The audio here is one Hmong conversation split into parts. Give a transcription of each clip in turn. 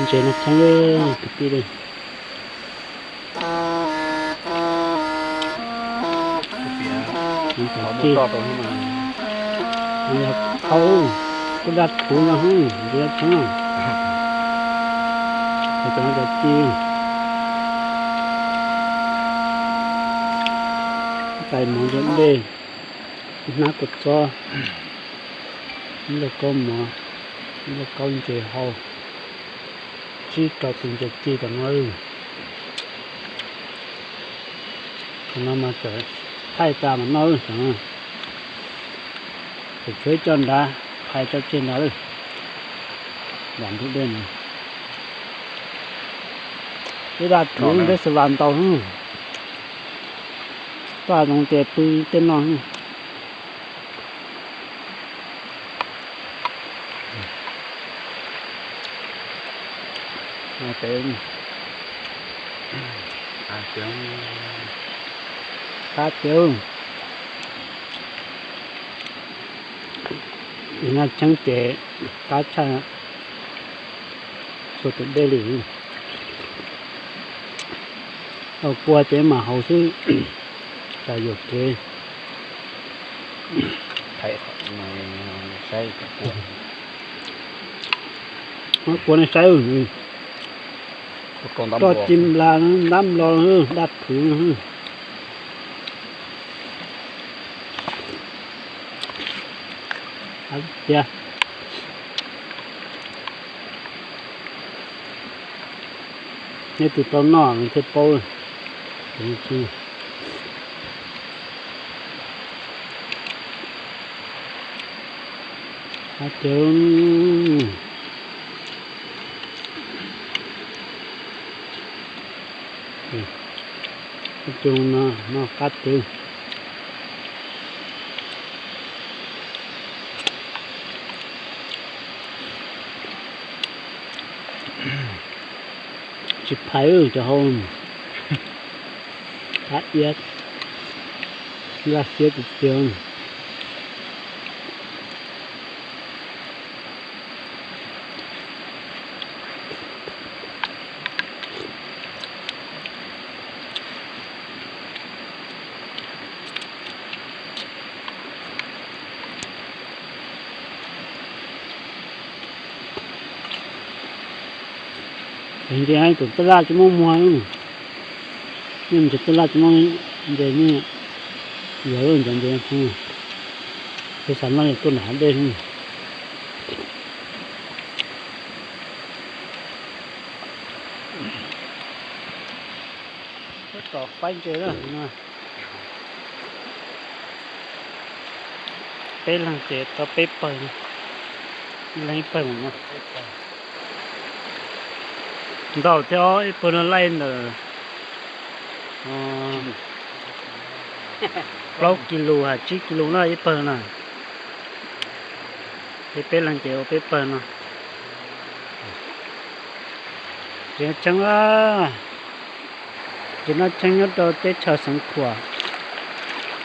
Tsev no cheeb kwv tij li. Ov, yog qhau, kuj daj thuv no, ntsia cheeb. Cov no cov ci, tais mov ntsuab dej, hnab kua txob, ib lauj kaub mov, ib lauj kaub ntses hau, tsib rau tus ntses ci tom no. Qhov no mas txawm thaij tas mas noj xyov, txawm tshuav ib co nrad, phais tso tseg nrad lawm. Vam ntug dej no, ib daj thuv dej xav vas ntau, toj zoo tias pw tej no. Qab tiag, naj cheeb ces qab tshaj txhua tus dej li. Tau kua ces mam haus xwb, tsam yuam kev. Kua nej saib, roj ci nplas ntab nplo, daj thuv. Tiag, nej tus tau noj nws thiaj paub. Tiag, coo no noj qab twg. Tsis phais cov hau, qab iab, laj siab tiag tiag. Ntses tus twj laj tsis muaj muag, ntses twj laj tsis muaj ntses, yog ntses ntses, peb xav noj tuaj nram hav dej. Tom faib ntses na, peb leeg ces tau peb pawg, ib leeg ib pawg no. Ntau thiab, ib pawg no laij ntawm plaub kis lus hos tsib kis lus na ib pawg na. Peb, peb leeg ces ua peb pawg no. Tsev cheeb, tsev noj cheeb nyob rau teb chaws Xeev Khuam,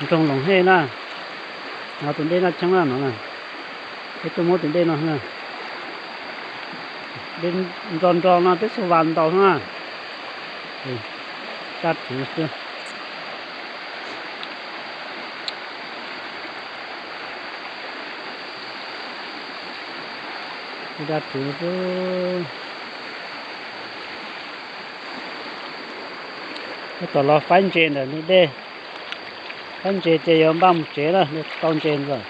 nroog Loos Hej na. No tus dej noj cheeb na no. Peb tuaj muab tus dej no, dej nro nro no peb xub vas ntaus na. Daj thuv xwb. Daj thuv xwb. Tab tom los faib ntses ntawm ntug dej. Faib ntses ces yuav npaj mus tsev na, tau ntses lawm.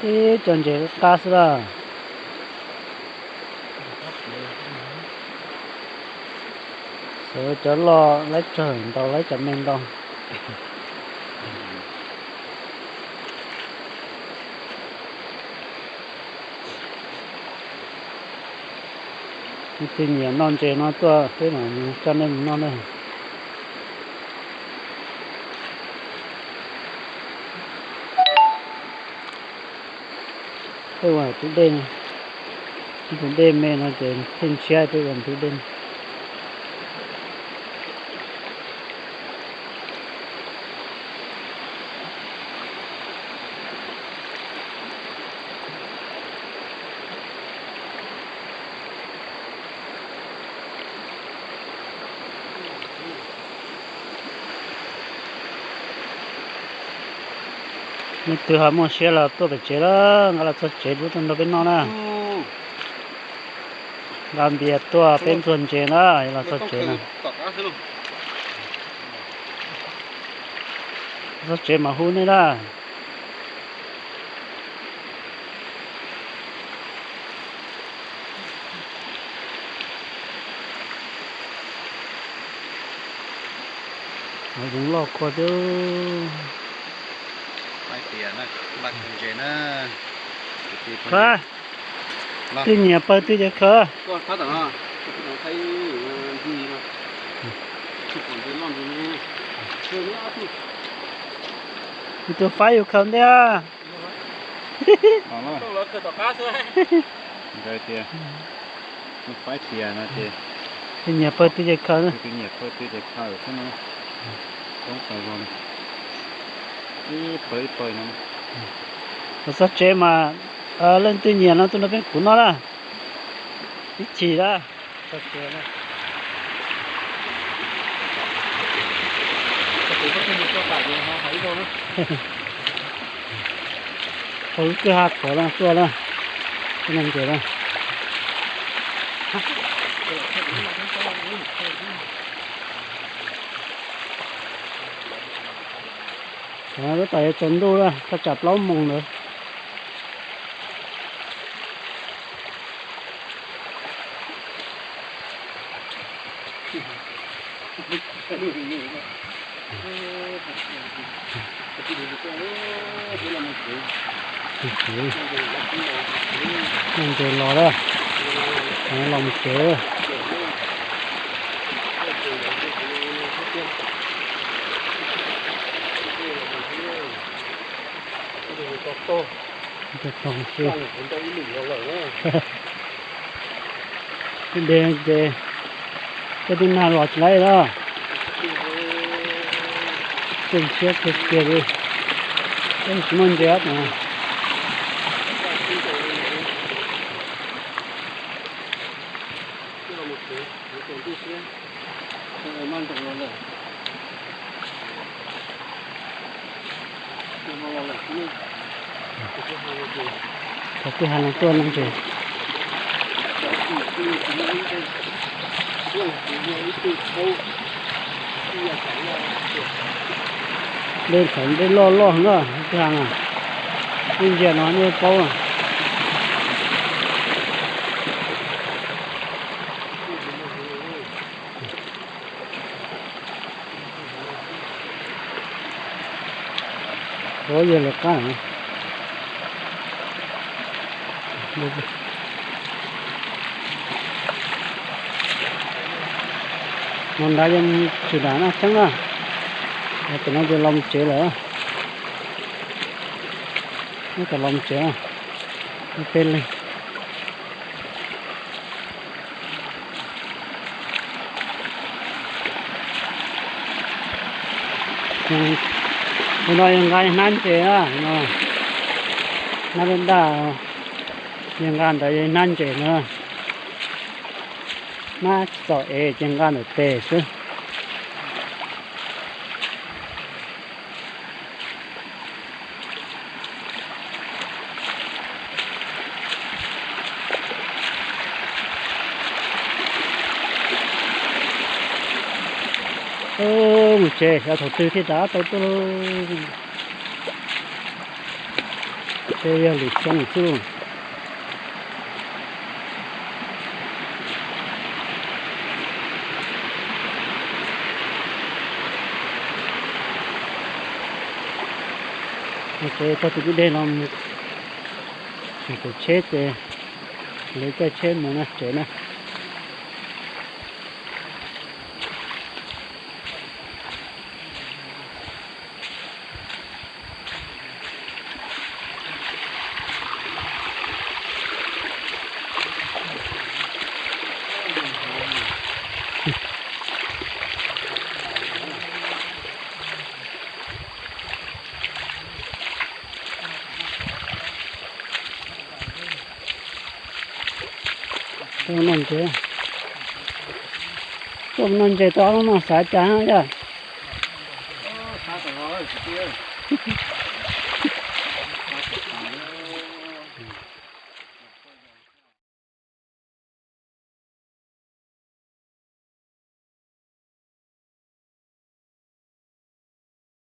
Ib co ntses qab xwb las. Xyov cov loj laib tsawg ntau, laib cov me ntau. Leej twg nyiam noj ntses no tuaj peb mam coj nej mus noj na. Peb ua tus dej, tus dej me no ces pheej ntshiab, peb ua tus dej. Leej twg ho muaj siab los tuaj pem tsev lawm, nqa los txog tsev rub tuaj nrog peb noj na. Nqa npias tuaj peb ntxuag ntses na, los txog tsev na. Txog tsev mas hu nej na. Zoov loj kua thiab. Twb nyiam pawg twg ces khaws. Tus faib yus khaws ntej. Tus faib tias no ces, twb nyiam pawg twg ces khaws, twb nyiam pawg twg ces khaws xwb no. Koob tau zoo li, ib pawg ib pawg no. Los txog tsev mas leej twg nyiam no tuaj nrog peb kuv noj na. Ib chim na. Txog tsev na. Hauv lub kwj ha qhuav no tuaj na, tuaj noj ntses na. Tab tom yuav tsaus ntuj na, thaj tsam plaub moos ntawd. Noj ntses los lawm, los mus tsev. Twb de ces tej tug nag los tsis laib lawm. Tseem tshiab kiag kiag li, peb tsis muaj ntses os. Thaum twg has los tuaj noj ntses. Dej txawv dej loj loj na, twb has na, dej ntsia no nej paub. Ua yog lawv qab. No nrad yog tsis dam naj xeeb na. Tam no ces los mus tsev lawm. Neb kom los mus tsev, peb leeg. Tus no yog nqa hnab ntses na, hnab daj daj, yog nqa ntawd yog hnab ntses na. Hnab tsis txaus ev ces nqa ntawm tes xwb. Mus tsev xyov thaum twg thiaj rov tau tuaj lauj. Seb yog lwm xyoo xwb lauj. Mus tsev taug tus kwj deg no mus tseem kaum tsheb ces lawv caij tsheb mus na tsev na. Tuaj noj ntses, tuaj noj ntses tau ob hnub no xav cas yog.